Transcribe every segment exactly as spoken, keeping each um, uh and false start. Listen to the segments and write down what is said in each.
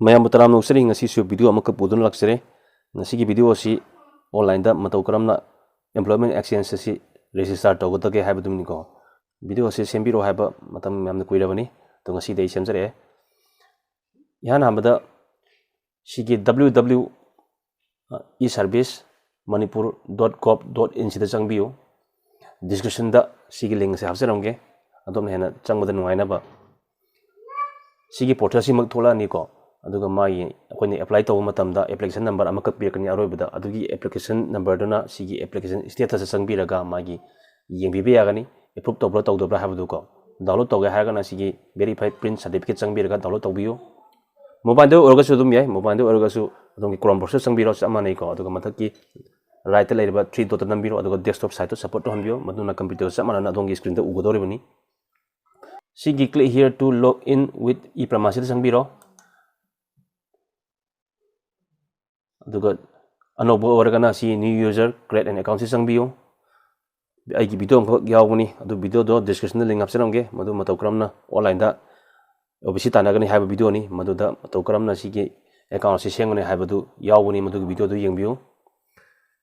ꯃꯌꯥꯝꯕꯨ ꯇꯔꯥꯝꯅ ꯑꯣꯛꯆꯔꯤ꯫ ꯉꯁꯤꯁꯨ video ꯑꯃꯈꯛ ꯄꯨꯗꯨꯅ ꯂꯥꯛꯆꯔꯦ꯫ ꯉꯁꯤꯒꯤ video ꯑꯁꯤ online ꯗ ꯃꯇꯧ ꯀꯔꯝꯅ employment exchange ꯑꯁꯤ register ꯇꯧꯒꯗꯒꯦ ꯍꯥꯏꯕꯗꯨꯅꯤꯀꯣ꯫ Video ꯑꯁꯤ ꯁꯦꯝꯕꯤꯔꯣ ꯍꯥꯏꯕ ꯃꯇꯝ ꯌꯥꯝꯅ ꯀꯨꯏꯔꯕꯅꯤ, ꯑꯗꯣ ꯉꯁꯤꯗꯤ ꯑꯩ ꯁꯦꯝꯖꯔꯛꯑꯦ꯫ ꯏꯍꯥꯟ ꯍꯥꯟꯕꯗ ꯁꯤꯒꯤ W W W dot e service manipur dot gov dot in ꯁꯤꯗ ꯆꯪꯕꯤꯌꯨ꯫ Description ꯗ ꯁꯤꯒꯤ link ꯑꯁꯤ ꯍꯥꯞꯆꯔꯝꯒꯦ, ꯑꯗꯣꯝꯅ ꯍꯦꯟꯅ ꯆꯪꯕꯗ ꯅꯨꯡꯉꯥꯏꯅꯕ꯫ ꯁꯤꯒꯤ portal ꯁꯤꯃꯛ ꯊꯣꯛꯂꯛꯑꯅꯤꯀꯣ꯫ ꯑꯗꯨꯒ ꯃꯥꯒꯤ ꯑꯩꯈꯣꯏꯅ apply ꯇꯧꯕ ꯃꯇꯝꯗ application number ꯑꯃꯈꯛ ꯄꯤꯔꯛꯀꯅꯤ ꯑꯔꯣꯏꯕꯗ꯫ ꯑꯗꯨꯒꯤ application number ꯗꯨꯅ ꯁꯤꯒꯤ application status ꯆꯪꯕꯤꯔꯒ ꯃꯥꯒꯤ ꯌꯦꯡꯕꯤꯕ ꯌꯥꯒꯅꯤ, approve ꯇꯧꯕ꯭ꯔꯥ ꯇꯧꯗꯕ꯭ꯔꯥ ꯍꯥꯏꯕꯗꯨꯀꯣ꯫ Download ꯇꯧꯒꯦ ꯍꯥꯏꯔꯒꯅ ꯁꯤꯒꯤ verified print certificate ꯆꯪꯕꯤꯔꯒ download ꯇꯧꯕꯤꯌꯨ꯫ Mobile ꯗ ꯑꯣꯏꯔꯒꯁꯨ ꯑꯗꯨꯝ ꯌꯥꯏ, mobile ꯗ ꯑꯣꯏꯔꯒꯁꯨ ꯑꯗꯣꯝꯒꯤ Chrome browser ꯆꯪꯕꯤꯔꯣ, ꯆꯞ ꯃꯥꯟꯅꯩꯀꯣ꯫ ꯑꯗꯨꯒ ꯃꯊꯛꯀꯤ right ꯇ ꯂꯩꯔꯤꯕ three dot ꯇ ꯅꯝꯕꯤꯔꯣ, ꯑꯗꯨꯒ desktop site ꯇꯨ support ꯇꯧꯍꯟꯕꯤꯌꯨ꯫ ꯃꯗꯨꯅ computer ꯒ ꯆꯞ ꯃꯥꯟꯅꯅ ꯑꯗꯣꯝꯒꯤ screen ꯗ ꯎꯒꯗꯧꯔꯤꯕꯅꯤ꯫ ꯁꯤꯒꯤ click here to log in with e-PRAMA ꯁꯤꯗ ꯆꯪꯕꯤꯔꯣ꯫ ꯑꯗꯨꯒ ꯑꯅꯧꯕ ꯑꯣꯏꯔꯒꯅ ꯁꯤ new user create an account ꯁꯤ ꯆꯪꯕꯤꯌꯨ꯫ ꯑꯩꯒꯤ video ꯑꯃꯈꯛ ꯌꯥꯎꯕꯅꯤ, ꯑꯗꯨ video ꯗꯣ description ꯗ link ꯍꯥꯞꯆꯔꯝꯒꯦ꯫ ꯃꯗꯨ ꯃꯇꯧ ꯀꯔꯝꯅ online ꯗ O B C ꯇꯥꯟꯅꯒꯅꯤ ꯍꯥꯏꯕ video ꯅꯤ꯫ ꯃꯗꯨꯗ ꯃꯇꯧ ꯀꯔꯝꯅ ꯁꯤꯒꯤ account ꯑꯁꯤ ꯁꯦꯝꯒꯅꯤ ꯍꯥꯏꯕꯗꯨ ꯌꯥꯎꯕꯅꯤ, ꯃꯗꯨꯒꯤ video ꯗꯨ ꯌꯦꯡꯕꯤꯌꯨ꯫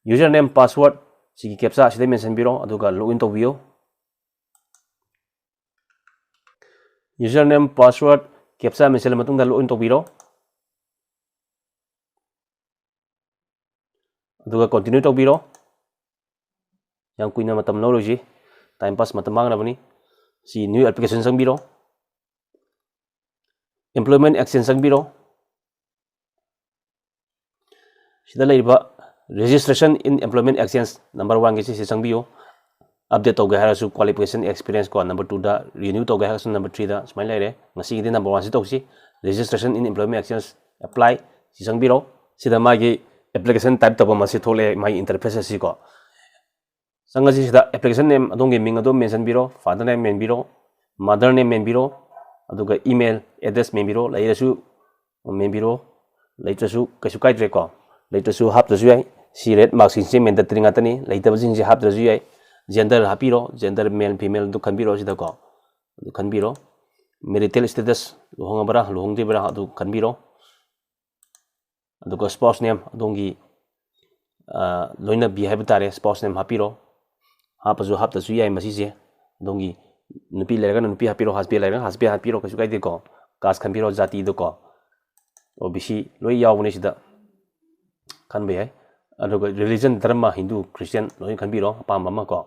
Username, password ꯁꯤꯒꯤ captcha ꯑꯁꯤꯗ mention ꯕꯤꯔꯣ, ꯑꯗꯨꯒ login ꯇꯧꯕꯤꯌꯨ꯫ Username, password, captcha ꯃꯦꯟꯁꯤꯜꯂ ꯃꯇꯨꯡꯗ login ꯇꯧꯕꯤꯔꯣ꯫ ꯑꯗꯨꯒ continue ꯇꯧꯕꯤꯔꯣ꯫ ꯌꯥꯝ ꯀꯨꯏꯅ ꯃꯇꯝ ꯂꯧꯔꯣꯏꯁꯤ, time pass ꯃꯇꯝ ꯃꯥꯡꯅꯕꯅꯤ꯫ ꯁꯤ new application ꯆꯪꯕꯤꯔꯣ, employment exchange ꯆꯪꯕꯤꯔꯣ꯫ ꯁꯤꯗ ꯂꯩꯔꯤꯕ registration in employment exchange number one ꯒꯤ ꯁꯤꯁꯦ ꯆꯪꯕꯤꯌꯨ꯫ Update ꯇꯧꯒꯦ ꯍꯥꯏꯔꯁꯨ qualification, experience ꯀꯣ, number two ꯗ, renew ꯇꯧꯒꯦ ꯍꯥꯏꯔꯁꯨ number three ꯗ ꯁꯨꯃꯥꯏꯅ ꯂꯩꯔꯦ꯫ ꯉꯁꯤꯒꯤꯗꯤ number one ꯁꯤ ꯇꯧꯁꯤ꯫ Registration in employment exchange, apply ꯁꯤ ꯆꯪꯕꯤꯔꯣ꯫ ꯁꯤꯗ ꯃꯥꯒꯤ application type ꯇꯧꯐꯝ ꯑꯁꯤ ꯊꯣꯛꯂꯛꯑꯦ, ꯃꯥꯒꯤ interface ꯑꯁꯤꯀꯣ꯫ ꯆꯪꯉꯁꯤ꯫ ꯁꯤꯗ application name, ꯑꯗꯣꯝꯒꯤ ꯃꯤꯡ ꯑꯗꯨꯝ mention ꯕꯤꯔꯣ, father name ꯃꯦꯟꯕꯤꯔꯣ, mother name ꯃꯦꯟꯕꯤꯔꯣ, ꯑꯗꯨꯒ email address ꯃꯦꯟꯕꯤꯔꯣ꯫ ꯂꯩꯔꯁꯨ ꯃꯦꯟꯕꯤꯔꯣ, ꯂꯩꯇ꯭ꯔꯁꯨ ꯀꯩꯁꯨ ꯀꯥꯏꯗ꯭ꯔꯦꯀꯣ꯫ ꯂꯩꯇ꯭ꯔꯁꯨ ꯍꯥꯞꯇ꯭ꯔꯁꯨ ꯌꯥꯏ꯫ ꯁꯤ red mark ꯁꯤꯡꯁꯦ mandatory ꯉꯥꯛꯇꯅꯤ, ꯂꯩꯇꯕꯁꯤꯡꯁꯦ ꯍꯥꯞꯇ꯭ꯔꯁꯨ ꯌꯥꯏ꯫ Gender ꯍꯥꯞꯄꯤꯔꯣ, gender male female ꯗꯨ ꯈꯟꯕꯤꯔꯣ ꯁꯤꯗꯀꯣ, ꯑꯗꯨ ꯈꯟꯕꯤꯔꯣ꯫ Marital status, ꯂꯨꯍꯣꯡꯉꯕ꯭ꯔꯥ ꯂꯨꯍꯣꯡꯗ꯭ꯔꯤꯕ꯭ꯔꯥ ꯑꯗꯨ ꯈꯟꯕꯤꯔꯣ꯫ ꯑꯗꯨꯒ spouse name ꯑꯗꯣꯝꯒꯤ, ꯑ, ꯂꯣꯏꯅꯕꯤ ꯍꯥꯏꯕ ꯇꯥꯔꯦ, spouse name ꯍꯥꯞꯄꯤꯔꯣ꯫ ꯍꯥꯞꯄꯁꯨ ꯍꯥꯞꯇꯁꯨ ꯌꯥꯏ ꯃꯁꯤꯁꯦ꯫ ꯑꯗꯣꯝꯒꯤ ꯅꯨꯄꯤ ꯂꯩꯔꯒꯅ ꯅꯨꯄꯤ ꯍꯥꯞꯄꯤꯔꯣ, husband ꯂꯩꯔꯒꯅ husband ꯍꯥꯞꯄꯤꯔꯣ, ꯀꯩꯁꯨ ꯀꯥꯏꯗꯦꯀꯣ꯫ Caste ꯈꯟꯕꯤꯔꯣ, ꯖꯥꯇꯤꯗꯨꯀꯣ꯫ O B C ꯂꯣꯏ ꯌꯥꯎꯕꯅꯦ ꯁꯤꯗ, ꯈꯟꯕ ꯌꯥꯏ꯫ ꯑꯗꯨꯒ religion, ꯙꯔꯃ, ꯍꯤꯟꯗꯨ, ꯈ꯭ꯔꯤꯁꯇꯤꯌꯥꯟ ꯂꯣꯏ ꯈꯟꯕꯤꯔꯣ, ꯑꯄꯥꯝꯕ ꯑꯃ ꯀꯣ꯫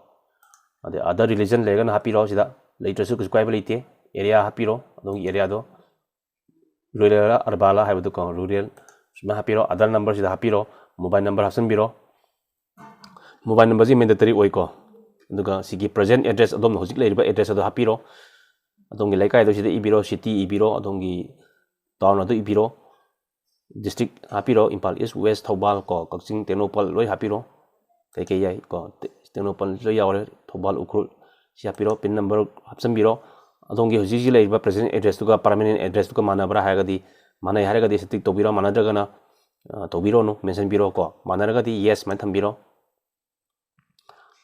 ꯑꯗꯩ other religion ꯂꯩꯔꯒꯅ ꯍꯥꯞꯄꯤꯔꯣ ꯁꯤꯗ, ꯂꯩꯇ꯭ꯔꯁꯨ ꯀꯩꯁꯨ ꯀꯥꯏꯕ ꯂꯩꯇꯦ꯫ Area ꯍꯥꯞꯄꯤꯔꯣ, ꯑꯗꯣꯝꯒꯤ areaꯗꯣ꯫ Ruralꯂ urbanꯂ ꯍꯥꯏꯕꯗꯨꯀꯣ, rural ꯁꯨꯃꯥꯏꯅ ꯍꯥꯞꯄꯤꯔꯣ, Aadhaar number ꯁꯤꯗ ꯍꯥꯞꯄꯤꯔꯣ, mobile number ꯍꯥꯞꯆꯤꯟꯕꯤꯔꯣ꯫ Mobile numberꯁꯤ mandatory ꯑꯣꯏꯀꯣ꯫ ꯑꯗꯨꯒ ꯁꯤꯒꯤ present address, ꯑꯗꯣꯝꯅ ꯍꯧꯖꯤꯛ ꯂꯩꯔꯤꯕ address ꯑꯗꯣ ꯍꯥꯞꯄꯤꯔꯣ꯫ ꯑꯗꯣꯝꯒꯤ ꯂꯩꯀꯥꯏꯗꯣ ꯁꯤꯗ ꯏꯕꯤꯔꯣ, city ꯏꯕꯤꯔꯣ, ꯑꯗꯣꯝꯒꯤ town ꯑꯗꯨ ꯏꯕꯤꯔꯣ꯫ District ꯍꯥꯞꯄꯤꯔꯣ, ꯏꯝꯐꯥꯜ East, West, ꯊꯧꯕꯥꯜ ꯀꯣ, ꯀꯛꯆꯤꯡ, ꯇꯦꯡꯅꯧꯄꯜ ꯂꯣꯏ ꯍꯥꯞꯄꯤꯔꯣ꯫ ꯀꯩꯀꯩ ꯌꯥꯏ ꯀꯣ, ꯇꯦ-, ꯇꯦꯡꯅꯧꯄꯜ ꯂꯣꯏ ꯌꯥꯎꯔꯦ, ꯊꯧꯕꯥꯜ, ꯎꯈ꯭ꯔꯨꯜ꯫ ꯁꯤ ꯍꯥꯞꯄꯤꯔꯣ, pin number ꯍꯥꯞꯆꯤꯟꯕꯤꯔꯣ꯫ ꯑꯗꯣꯝꯒꯤ ꯍꯧꯖꯤꯛ ꯍꯧꯖꯤꯛ ꯂꯩꯔꯤꯕ present addressꯇꯨꯒ permanent addressꯇꯨꯒ ꯃꯥꯟꯅꯕ꯭ꯔꯥ ꯍꯥꯏꯔꯒꯗꯤ, ꯃꯥꯟꯅꯩ ꯍꯥꯏꯔꯒꯗꯤ ꯁꯤ tick ꯇꯧꯕꯤꯔꯣ, ꯃꯥꯟꯅꯗ꯭ꯔꯒꯅ, ꯑ, ꯇꯧꯕꯤꯔꯣꯅꯨ, mention ꯄꯤꯔꯣ ꯀꯣ꯫ ꯃꯥꯟꯅꯔꯒꯗꯤ yes ꯁꯨꯃꯥꯏꯅ ꯊꯝꯕꯤꯔꯣ꯫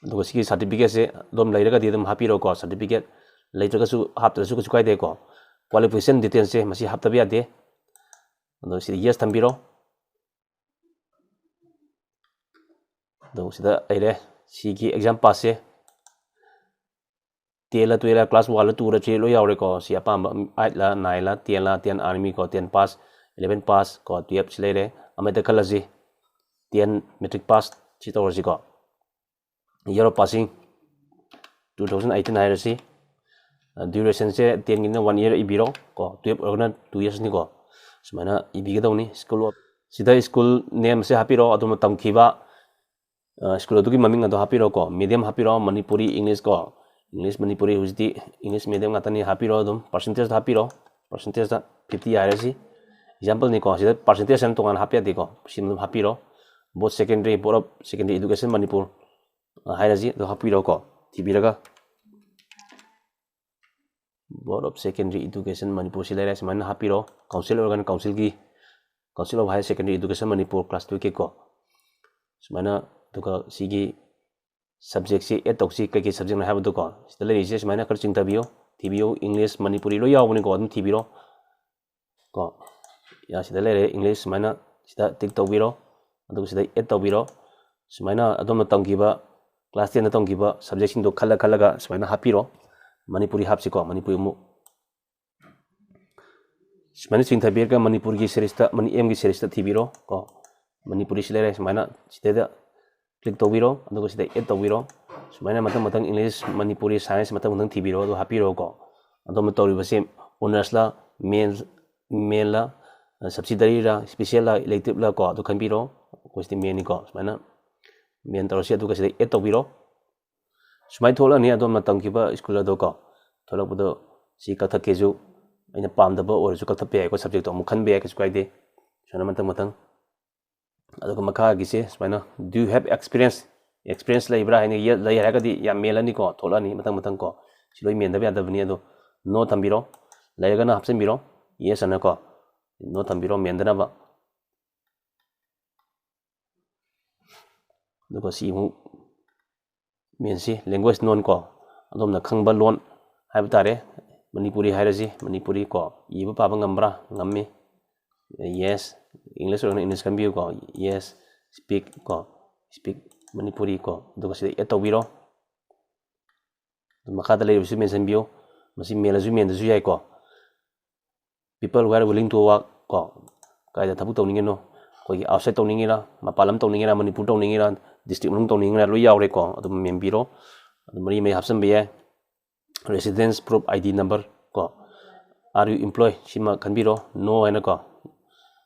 ꯑꯗꯨꯒ ꯁꯤꯒꯤ certificateꯁꯦ ꯑꯗꯨꯝ ꯂꯩꯔꯒꯗꯤ ꯑꯗꯨꯝ ꯍꯥꯞꯄꯤꯔꯣꯀꯣ꯫ Certificate ꯂꯩꯇ꯭ꯔꯒꯁꯨ, ꯍꯥꯞꯇ꯭ꯔꯁꯨ ꯀꯩꯁꯨ ꯀꯥꯏꯗꯦꯀꯣ꯫ Qualification detailsꯁꯦ ꯃꯁꯤ ꯍꯥꯞꯇꯕ ꯌꯥꯗꯦ꯫ ꯑꯗꯣ ꯁꯤꯗ yes ꯊꯝꯕꯤꯔꯣ꯫ ꯑꯗꯣ ꯁꯤꯗ ꯂꯩꯔꯦ꯫ ꯁꯤꯒꯤ exam passꯁꯦ tenꯂ twelveꯂ, class oneꯂ twoꯔ three ꯂꯣꯏ ꯌꯥꯎꯔꯦꯀꯣ꯫ ꯁꯤ ꯑꯄꯥꯝꯕ eightꯂ nineꯂ tenꯂ, ten army ꯀꯣ, ten pass, eleven pass ꯀꯣ, twelve ꯁꯤ ꯂꯩꯔꯦ꯫ ꯑꯃꯗ ꯈꯜꯂꯁꯤ, ten matric pass ꯁꯤ ꯇꯧꯔꯁꯤꯀꯣ꯫ Year of passing two thousand eighteen ꯍꯥꯏꯔꯁꯤ꯫ ꯑ, durationꯁꯦ tenꯒꯤꯅ one year ꯏꯕꯤꯔꯣ ꯀꯣ, twelve ꯑꯣꯏꯔꯒꯅ two yearsꯅꯤꯀꯣ꯫ ꯁꯨꯃꯥꯏꯅ ꯏꯕꯤꯒꯗꯧꯅꯤ꯫ School of, ꯁꯤꯗ school nameꯁꯦ ꯍꯥꯞꯄꯤꯔꯣ, ꯑꯗꯣꯝꯅ ꯇꯝꯈꯤꯕ, ꯑ, school ꯑꯗꯨꯒꯤ ꯃꯃꯤꯡ ꯑꯗꯣ ꯍꯥꯞꯄꯤꯔꯣꯀꯣ꯫ Medium ꯍꯥꯞꯄꯤꯔꯣ, ꯃꯅꯤꯄꯨꯔꯤ, English ꯀꯣ꯫ English, ꯃꯅꯤꯄꯨꯔꯤ ꯍꯧꯖꯤꯛꯇꯤ English medium ꯉꯥꯛꯇꯅꯤ꯫ ꯍꯥꯞꯄꯤꯔꯣ ꯑꯗꯨꯝ, percentageꯇ ꯍꯥꯄꯤꯔꯣ꯫ Percentageꯇ fifty ꯍꯥꯏꯔꯁꯤ꯫ Exampleꯅꯤꯀꯣ, ꯁꯤꯗ percentage ꯍꯥꯏꯅ ꯇꯣꯉꯥꯟꯅ ꯍꯥꯞꯄ ꯌꯥꯗꯦꯀꯣ꯫ ꯁꯤ ꯑꯗꯨꯝ ꯍꯥꯄꯤꯔꯣ꯫ Board secondary, Board of Secondary Education Manipur, ꯑ, ꯍꯥꯏꯔꯁꯤ, ꯑꯗꯣ ꯍꯥꯞꯄꯤꯔꯣꯀꯣ꯫ ꯊꯤꯕꯤꯔꯒ Board of Secondary Education Manipur ꯁꯤ ꯂꯩꯔꯦ, ꯁꯨꯃꯥꯏꯅ ꯍꯥꯞꯄꯤꯔꯣ꯫ Council ꯑꯣꯏꯔꯒꯅ councilꯒꯤ, Council of Higher Secondary Education Manipur class twelveꯀꯤ ꯀꯣ꯫ ꯁꯨꯃꯥꯏꯅ, ꯑꯗꯨꯒ ꯁꯤꯒꯤ subjectꯁꯤ add ꯇꯧꯁꯤ, ꯀꯩꯀꯩ subjectꯅꯣ ꯍꯥꯏꯕꯗꯣꯀꯣ꯫ ꯁꯤꯗ ꯂꯩꯔꯤꯁꯦ ꯁꯨꯃꯥꯏꯅ ꯈꯔ ꯆꯤꯡꯊꯕꯤꯌꯨ, ꯊꯤꯕꯤꯌꯨ, English, ꯃꯅꯤꯄꯨꯔꯤ ꯂꯣꯏ ꯌꯥꯎꯕꯅꯤꯀꯣ, ꯑꯗꯨꯝ ꯊꯤꯕꯤꯔꯣ ꯀꯣ꯫ ꯌꯥ, ꯁꯤꯗ ꯂꯩꯔꯦ English, ꯁꯨꯃꯥꯏꯅ ꯁꯤꯗ ꯇꯤꯛ ꯇꯧꯕꯤꯔꯣ꯫ ꯑꯗꯨꯒ ꯁꯤꯗ ꯑꯦꯗ ꯇꯧꯕꯤꯔꯣ꯫ ꯁꯨꯃꯥꯏꯅ ꯑꯗꯣꯝꯅ ꯇꯝꯈꯤꯕ, ꯀ꯭ꯂꯥꯁ ꯇꯦꯟꯗ ꯇꯝꯈꯤꯕ ꯁꯕꯖꯦꯛꯁꯤꯡꯗꯣ ꯈꯜꯂ ꯈꯜꯂꯒ ꯁꯨꯃꯥꯏꯅ ꯍꯥꯞꯄꯤꯔꯣ꯫ ꯃꯅꯤꯄꯨꯔꯤ ꯍꯥꯞꯁꯤꯀꯣ, ꯃꯅꯤꯄꯨꯔꯤ ꯑꯃꯨꯛ꯫ ꯁꯨꯃꯥꯏꯅ ꯆꯤꯡꯊꯕꯤꯔꯒ ꯃꯅꯤꯄꯨꯔꯒꯤ ꯁꯦꯔꯤꯁꯇ, ꯃꯅꯤ ꯑꯦꯝꯒꯤ ꯁꯦꯔꯤꯁꯇ ꯊꯤꯕꯤꯔꯣ ꯀꯣ꯫ ꯃꯅꯤꯄꯨꯔꯤꯁꯤ ꯂꯩꯔꯦ, ꯁꯨꯃꯥꯏꯅ ꯁꯤꯗꯩꯗ ꯀ꯭ꯂꯤꯛ ꯇꯧꯕꯤꯔꯣ, ꯑꯗꯨꯒ ꯁꯤꯗ ꯑꯦꯗ ꯇꯧꯕꯤꯔꯣ꯫ ꯁꯨꯃꯥꯏꯅ ꯃꯊꯪ ꯃꯊꯪ ꯏꯪꯂꯤꯁ, ꯃꯅꯤꯄꯨꯔꯤ, ꯁꯥꯏꯟꯁ ꯃꯊꯪ ꯃꯊꯪ ꯊꯤꯕꯤꯔꯣ, ꯑꯗꯨ ꯍꯥꯞꯄꯤꯔꯣꯀꯣ꯫ ꯑꯗꯣꯝꯅ ꯇꯧꯔꯤꯕꯁꯤ ꯑꯣꯅꯔꯁꯂ, ꯃꯦꯟ, ꯃꯦꯟꯂ, ꯁꯕꯁꯤꯗꯔꯤꯔ, ꯏꯁꯄꯤꯁꯦꯜꯂ, ꯏꯂꯦꯛꯇꯤꯞꯂ ꯀꯣ, ꯑꯗꯨ ꯈꯟꯕꯤꯔꯣ꯫ ꯑꯩꯈꯣꯏ ꯁꯤꯗꯤ ꯃꯦꯟꯅꯤꯀꯣ꯫ ꯁꯨꯃꯥꯏꯅ ꯃꯦꯟ ꯇꯧꯔꯁꯤ, ꯑꯗꯨꯒ ꯁꯤꯗ ꯑꯦꯗ ꯇꯧꯕꯤꯔꯣ꯫ ꯁꯨꯃꯥꯏꯅ ꯊꯣꯛꯂꯛꯑꯅꯤ ꯑꯗꯣꯝꯅ ꯇꯝꯈꯤꯕ ꯁ꯭ꯀꯨꯜ ꯑꯗꯣ ꯀꯣ꯫ ꯊꯣꯛꯂꯛꯄꯗꯣ ꯁꯤ ꯀꯛꯊꯠꯀꯦꯁꯨ, ꯑꯩꯅ ꯄꯥꯝꯗꯕ ꯑꯣꯏꯔꯁꯨ ꯀꯛꯊꯠꯄ ꯌꯥꯏꯀꯣ, ꯁꯕꯖꯦꯛꯇꯣ ꯑꯃꯨꯛ ꯈꯟꯕ ꯌꯥꯏ, ꯀꯩꯁꯨ ꯀꯥꯏꯗꯦ꯫ ꯁꯨꯃꯥꯏꯅ ꯃꯊꯪ ꯃꯊꯪ꯫ ꯑꯗꯨꯒ ꯃꯈꯥꯒꯤꯁꯦ ꯁꯨꯃꯥꯏꯅ, "Do you have experience?" Experience ꯂꯩꯕ꯭ꯔꯥ ꯍꯥꯏꯅ ꯌꯦ-, ꯂꯩ ꯍꯥꯏꯔꯒꯗꯤ ꯌꯥꯝ ꯃꯦꯜꯂꯅꯤꯀꯣ, ꯊꯣꯛꯂꯛꯑꯅꯤ ꯃꯊꯪ ꯃꯊꯪ ꯀꯣ꯫ ꯁꯤ ꯂꯣꯏ ꯃꯦꯟꯗꯕ ꯌꯥꯗꯕꯅꯤ, ꯑꯗꯣ ꯅꯣ ꯊꯝꯕꯤꯔꯣ꯫ ꯂꯩꯔꯒꯅ ꯍꯥꯞꯆꯤꯟꯕꯤꯔꯣ, ꯌꯦꯁ ꯑꯅꯀꯣ꯫ ꯅꯣ ꯊꯝꯕꯤꯔꯣ, ꯃꯦꯟꯗꯅꯕ꯫ ꯑꯗꯨꯒ ꯁꯤ ꯑꯃꯨꯛ ꯃꯦꯟꯁꯤ, ꯂꯦꯡꯒ꯭ꯋꯦꯖ ꯅꯣꯟ ꯀꯣ, ꯑꯗꯣꯝꯅ ꯈꯪꯕ ꯂꯣꯟ ꯍꯥꯏꯕ ꯇꯥꯔꯦ꯫ ꯃꯅꯤꯄꯨꯔꯤ ꯍꯥꯏꯔꯁꯤ, ꯃꯅꯤꯄꯨꯔꯤ ꯀꯣ, ꯏꯕ ꯄꯥꯕ ꯉꯝꯕ꯭ꯔꯥ? ꯉꯝꯃꯤ꯫ ꯌꯦꯁ꯫ ꯏꯪꯂꯤꯁ ꯑꯣꯏꯔꯒꯅ ꯏꯪꯂꯤꯁ ꯈꯟꯕꯤꯌꯨ ꯀꯣ, ꯌꯦꯁ꯫ ꯁ꯭ꯄꯤꯛ ꯀꯣ, ꯁ꯭ꯄꯤꯛ ꯃꯅꯤꯄꯨꯔꯤ ꯀꯣ, ꯑꯗꯨꯒ ꯁꯤꯗ ꯑꯦꯗ ꯇꯧꯕꯤꯔꯣ꯫ ꯑꯗꯨ ꯃꯈꯥꯗ ꯂꯩꯔꯤꯕꯁꯤ ꯃꯦꯟꯁꯤꯟꯕꯤꯌꯨ꯫ ꯃꯁꯤ ꯃꯦꯜꯂꯁꯨ ꯃꯦꯟꯗ꯭ꯔꯁꯨ ꯌꯥꯏꯀꯣ꯫ People who are willing to work ꯀꯣ, ꯀꯥꯏꯗ ꯊꯕꯛ ꯇꯧꯅꯤꯡꯉꯤꯅꯣ? ꯑꯩꯈꯣꯏꯒꯤ ꯑꯥꯎꯠꯁꯥꯏꯠ ꯇꯧꯅꯤꯡꯉꯤꯔꯥ, ꯃꯄꯥꯟ ꯂꯝ ꯇꯧꯅꯤꯡꯉꯤꯔꯥ, ꯃꯅꯤꯄꯨꯔ ꯇꯧꯅꯤꯡꯉꯤꯔꯥ, ꯗꯤꯁꯇ꯭ꯔꯤꯛ ꯃꯅꯨꯡ ꯇꯧꯅꯤꯡꯉꯤꯔꯥ, ꯂꯣꯏ ꯌꯥꯎꯔꯦꯀꯣ꯫ ꯑꯗꯨꯝ ꯃꯦꯟꯕꯤꯔꯣ꯫ ꯑꯗꯨ ꯃꯔꯤ ꯃꯔꯤ ꯍꯥꯞꯆꯤꯟꯕ ꯌꯥꯏ꯫ Residence proof, I D number ꯀꯣ꯫ Are you employed? ꯁꯤꯃ ꯈꯟꯕꯤꯔꯣ, ꯅꯣ ꯍꯥꯏꯅꯀꯣ꯫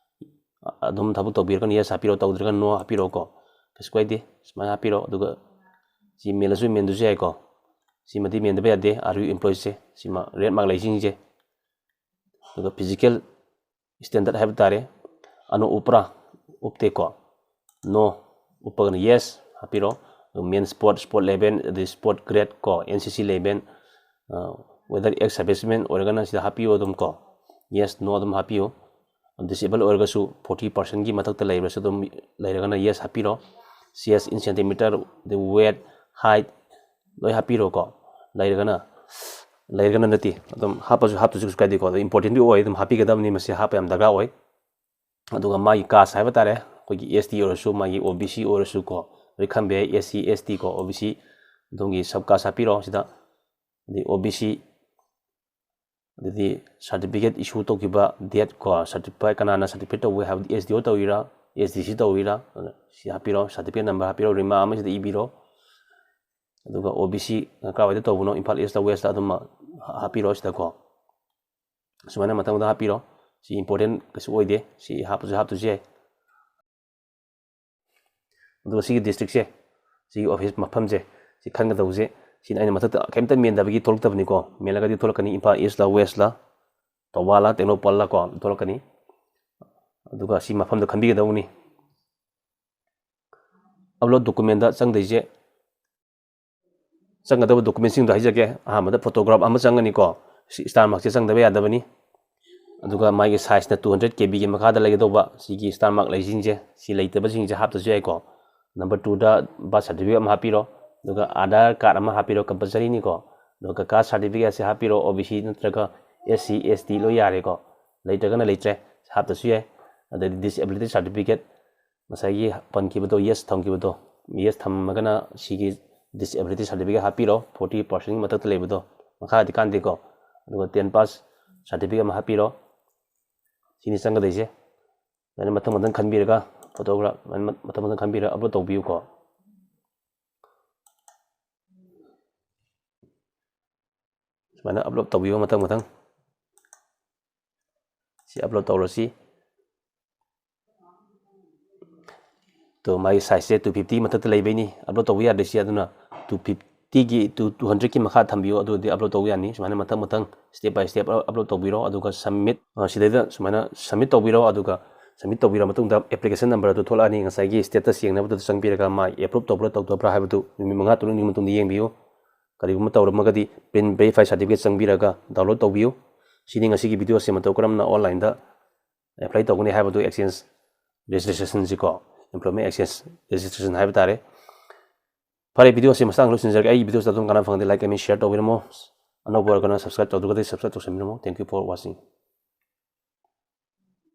ꯑꯗꯨꯝ ꯊꯕꯛ ꯇꯧꯕꯤꯔꯒꯅ ꯌꯦꯁ ꯍꯥꯞꯄꯤꯔꯣ, ꯇꯧꯗ꯭ꯔꯒꯅ ꯅꯣ ꯍꯥꯞꯄꯤꯔꯣꯀꯣ꯫ ꯀꯩꯁꯨ ꯀꯥꯏꯗꯦ, ꯁꯨꯃꯥꯏꯅ ꯍꯥꯞꯄꯤꯔꯣ꯫ ꯑꯗꯨꯒ ꯁꯤ ꯃꯦꯜꯂꯁꯨ ꯃꯦꯟꯗ꯭ꯔꯁꯨ ꯌꯥꯏꯀꯣ꯫ ꯁꯤꯃꯗꯤ ꯃꯦꯟꯗꯕ ꯌꯥꯗꯦ, Are you employed ꯁꯦ꯫ ꯁꯤꯃ ꯔꯦꯠ ꯃꯥꯔꯛ ꯂꯩꯁꯤꯡꯁꯦ꯫ ꯑꯗꯨꯒ physical standard ꯍꯥꯏꯕ ꯇꯥꯔꯦ, ꯑꯅꯣ ꯎꯞꯄ꯭ꯔꯥ? ꯎꯞꯇꯦꯀꯣ꯫ ꯅꯣ ꯎꯞꯄꯒꯅ ꯌꯦꯁ ꯍꯥꯞꯄꯤꯔꯣ꯫ ꯑꯗꯨꯒ ꯃꯦꯟ ꯁ꯭ꯄꯣꯔꯠ, ꯁ꯭ꯄꯣꯔꯠ ꯂꯦꯚꯦꯜ, ꯑꯗꯩ ꯁ꯭ꯄꯣꯔꯠ ꯒ꯭ꯔꯦꯗ ꯀꯣ, N C C level, whether ex serviceman ꯑꯣꯏꯔꯒꯅ ꯁꯤꯗ ꯍꯥꯞꯄꯤꯌꯨ ꯑꯗꯨꯝ ꯀꯣ꯫ ꯌꯦꯁ, ꯅꯣ ꯑꯗꯨꯝ ꯍꯥꯞꯄꯤꯌꯨ꯫ ꯗꯤꯁꯦꯕꯜ ꯑꯣꯏꯔꯒꯁꯨ forty percent ꯒꯤ ꯃꯊꯛꯇ ꯂꯩꯕꯁꯨ ꯑꯗꯨꯝ ꯂꯩꯔꯒꯅ ꯌꯦꯁ ꯍꯥꯞꯄꯤꯔꯣ꯫ Chest in centimeter, ꯑꯗꯩ weight, height ꯂꯣꯏ ꯍꯥꯞꯄꯤꯔꯣꯀꯣ꯫ ꯂꯩꯔꯒꯅ, ꯂꯩꯔꯒꯅ ꯅꯠꯇꯦ, ꯑꯗꯨꯝ ꯍꯥꯞꯄꯁꯨ ꯍꯥꯞꯇ꯭ꯔꯁꯨ ꯀꯩꯁꯨ ꯀꯥꯏꯗꯦꯀꯣ꯫ ꯑꯗꯣ important ꯗꯤ ꯑꯣꯏ, ꯑꯗꯨꯝ ꯍꯥꯞꯄꯤꯒꯗꯕꯅꯤ, ꯃꯁꯤ ꯍꯥꯞꯄ ꯌꯥꯝ ꯗꯔꯀꯥꯔ ꯑꯣꯏ꯫ ꯑꯗꯨꯒ ꯃꯥꯒꯤ caste ꯍꯥꯏꯕ ꯇꯥꯔꯦ, ꯑꯩꯈꯣꯏꯒꯤ S T ꯑꯣꯏꯔꯁꯨ, ꯃꯥꯒꯤ O B C ꯑꯣꯏꯔꯁꯨ ꯀꯣ, ꯂꯣꯏ ꯈꯟꯕ ꯌꯥꯏ, S C, S T ꯀꯣ, O B C, ꯑꯗꯣꯝꯒꯤ sub caste ꯍꯥꯞꯄꯤꯔꯣ ꯁꯤꯗ꯫ ꯑꯗꯩ O B C, ꯑꯗꯨꯗꯤ certificate issue ꯇꯧꯈꯤꯕ date ꯀꯣ, certificate ꯀꯅꯥꯅ certificate ꯇꯧꯕ ꯍꯥꯏꯕꯗꯤ S D O ꯇꯧꯔꯤꯔꯥ, S D C ꯇꯧꯔꯤꯔꯥ, ꯑꯗꯨꯅ ꯁꯤ ꯍꯥꯞꯄꯤꯔꯣ, certificate number ꯍꯥꯞꯄꯤꯔꯣ, ꯔꯤꯃꯥ ꯑꯃ ꯁꯤꯗ ꯏꯕꯤꯔꯣ꯫ ꯑꯗꯨꯒ O B C ꯀꯥꯏꯋꯥꯏꯗ ꯇꯧꯕꯅꯣ, ꯏꯝꯐꯥꯜ East ꯂ West ꯂ, ꯑꯗꯨꯃ ꯍꯥꯞꯄꯤꯔꯣ ꯁꯤꯗꯀꯣ꯫ ꯁꯨꯃꯥꯏꯅ ꯃꯊꯪ ꯃꯊꯪ ꯍꯥꯞꯄꯤꯔꯣ꯫ ꯁꯤ important ꯀꯩꯁꯨ ꯑꯣꯏꯗꯦ, ꯁꯤ ꯍꯥꯞꯄꯁꯨ ꯍꯥꯞꯇ꯭ꯔꯁꯨ ꯌꯥꯏ꯫ ꯑꯗꯨꯒ ꯁꯤꯒꯤ district ꯁꯦ, ꯁꯤꯒꯤ office ꯃꯐꯝꯁꯦ, ꯁꯤ ꯈꯟꯒꯗꯧꯕꯁꯦ, ꯁꯤꯅ ꯑꯩꯅ ꯃꯊꯛꯇ ꯀꯩꯝꯇ ꯃꯦꯟꯗꯕꯒꯤ ꯊꯣꯛꯂꯛꯇꯕꯅꯤꯀꯣ꯫ ꯃꯦꯜꯂꯒꯗꯤ ꯊꯣꯛꯂꯛꯀꯅꯤ, ꯏꯝꯐꯥꯜ East ꯂ West ꯂ, ꯊꯧꯕꯥꯜ ꯂ ꯇꯦꯡꯅꯧꯄꯜ ꯂ ꯀꯣ, ꯊꯣꯛꯂꯛꯀꯅꯤ꯫ ꯑꯗꯨꯒ ꯁꯤ ꯃꯐꯝꯗ ꯈꯟꯕꯤꯒꯗꯧꯕꯅꯤ꯫ Upload document ꯇ ꯆꯪꯗꯣꯏꯁꯦ, ꯆꯪꯒꯗꯕ document ꯁꯤꯡꯗꯣ ꯍꯥꯏꯖꯒꯦ꯫ ꯑꯍꯥꯟꯕꯗ photograph ꯑꯃ ꯆꯪꯒꯅꯤꯀꯣ꯫ ꯁꯤ star mark ꯁꯦ ꯆꯪꯗꯕ ꯌꯥꯗꯕꯅꯤ꯫ ꯑꯗꯨꯒ ꯃꯥꯒꯤ size ꯅ two hundred K B ꯒꯤ ꯃꯈꯥꯗ ꯂꯩꯒꯗꯧꯕ ꯁꯤꯒꯤ star mark ꯂꯩꯁꯤꯡꯁꯦ, ꯁꯤ ꯂꯩꯇꯕꯁꯤꯡꯁꯦ ꯍꯥꯞꯇ꯭ꯔꯁꯨ ꯌꯥꯏꯀꯣ꯫ Number two ꯗ birth certificate ꯑꯃ ꯍꯥꯞꯄꯤꯔꯣ, ꯑꯗꯨꯒ Aadhaar card ꯑꯃ ꯍꯥꯞꯄꯤꯔꯣ, compulsory ꯅꯤꯀꯣ꯫ ꯑꯗꯨꯒ caste certificate ꯁꯦ ꯍꯥꯞꯄꯤꯔꯣ, O B C ꯅꯠꯇ꯭ꯔꯒ S C, S T ꯂꯣꯏ ꯌꯥꯔꯦꯀꯣ꯫ ꯂꯩꯇ꯭ꯔꯒꯅ ꯂꯩꯇ꯭ꯔꯦ, ꯍꯥꯞꯇ꯭ꯔꯁꯨ ꯌꯥꯏ꯫ ꯑꯗꯩꯗꯤ disability certificate, ꯉꯁꯥꯏꯒꯤ ꯄꯟꯈꯤꯕꯗꯣ, yes ꯊꯝꯈꯤꯕꯗꯣ, yes ꯊꯝꯃꯒꯅ ꯁꯤꯒꯤ disability certificate ꯍꯥꯞꯄꯤꯔꯣ, forty percent ꯒꯤ ꯃꯊꯛꯇ ꯂꯩꯕꯗꯣ, ꯃꯈꯥꯗꯤ ꯀꯥꯟꯗꯦꯀꯣ꯫ ꯑꯗꯨꯒ ten pass certificate ꯑꯃ ꯍꯥꯞꯄꯤꯔꯣ, ꯁꯤꯅꯤ ꯆꯪꯒꯗꯣꯏꯁꯦ꯫ ꯑꯗꯨꯃꯥꯏꯅ ꯃꯊꯪ ꯃꯊꯪ ꯈꯟꯕꯤꯔꯒ, photograph ꯑꯗꯨꯃꯥꯏꯅ ꯃꯊꯪ ꯃꯊꯪ ꯈꯟꯕꯤꯔꯒ upload ꯇꯧꯕꯤꯌꯨꯀꯣ꯫ ꯁꯨꯃꯥꯏꯅ upload ꯇꯧꯕꯤꯌꯨ ꯃꯊꯪ ꯃꯊꯪ꯫ ꯁꯤ upload ꯇꯧꯔꯁꯤ꯫ ꯇꯣ, ꯃꯥꯒꯤ size ꯁꯦ two fifty ꯃꯊꯛꯇ ꯂꯩꯕꯩꯅꯤ꯫ Upload ꯇꯧꯕ ꯌꯥꯗ꯭ꯔꯤꯁꯤ ꯑꯗꯨꯅ two fifty ꯒꯤ, two, two hundred ꯀꯤ ꯃꯈꯥ ꯊꯝꯕꯤꯌꯨ, ꯑꯗꯨꯗꯤ upload ꯇꯧꯕ ꯌꯥꯅꯤ꯫ ꯁꯨꯃꯥꯏꯅ ꯃꯊꯪ ꯃꯊꯪ step by step upload ꯇꯧꯕꯤꯔꯣ, ꯑꯗꯨꯒ submit, ꯑ, ꯁꯤꯗꯩꯗ ꯁꯨꯃꯥꯏꯅ submit ꯇꯧꯕꯤꯔꯣ, ꯑꯗꯨꯒ submit ꯇꯧꯕꯤꯔ ꯃꯇꯨꯡꯗ application number ꯑꯗꯨ ꯊꯣꯛꯂꯛꯑꯅꯤ꯫ ꯉꯁꯥꯏꯒꯤ status ꯌꯦꯡꯅꯕꯗꯨꯗ ꯆꯪꯕꯤꯔꯒ ꯃꯥ approve ꯇꯧꯕ꯭ꯔꯥ ꯇꯧꯗꯕ꯭ꯔꯥ ꯍꯥꯏꯕꯗꯨ ꯅꯨꯃꯤꯠ ꯃꯉꯥ ꯇꯔꯨꯛꯅꯤꯒꯤ ꯃꯇꯨꯡꯗ ꯌꯦꯡꯕꯤꯌꯨ꯫ ꯀꯔꯤꯒꯨꯝꯕ ꯇꯧꯔꯝꯃꯒꯗꯤ print verify certificate ꯆꯪꯕꯤꯔꯒ download ꯇꯧꯕꯤꯌꯨ꯫ ꯁꯤꯅꯤ ꯉꯁꯤꯒꯤ video ꯑꯁꯤ ꯃꯇꯧ ꯀꯔꯝꯅ online ꯗ apply ꯇꯧꯒꯅꯤ ꯍꯥꯏꯕꯗꯨ exchange registration ꯁꯤꯀꯣ, employment exchange registration ꯍꯥꯏꯕ ꯇꯥꯔꯦ꯫ ꯐꯔꯦ, video ꯑꯁꯤ ꯃꯇꯥꯡꯗ ꯂꯣꯏꯁꯤꯟꯖꯔꯒꯦ꯫ ꯑꯩꯒꯤ video ꯁꯤꯗ ꯑꯗꯨꯝ ꯀꯥꯟꯅꯕ ꯐꯪꯉꯗꯤ like, comment, share ꯇꯧꯕꯤꯔꯝꯃꯣ꯫ ꯑꯅꯧꯕ ꯑꯣꯏꯔꯒꯅ subscribe ꯇꯧꯗ꯭ꯔꯒꯗꯤ subscribe ꯇꯧꯁꯟꯕꯤꯔꯝꯃꯣ꯫ Thank you for watching꯫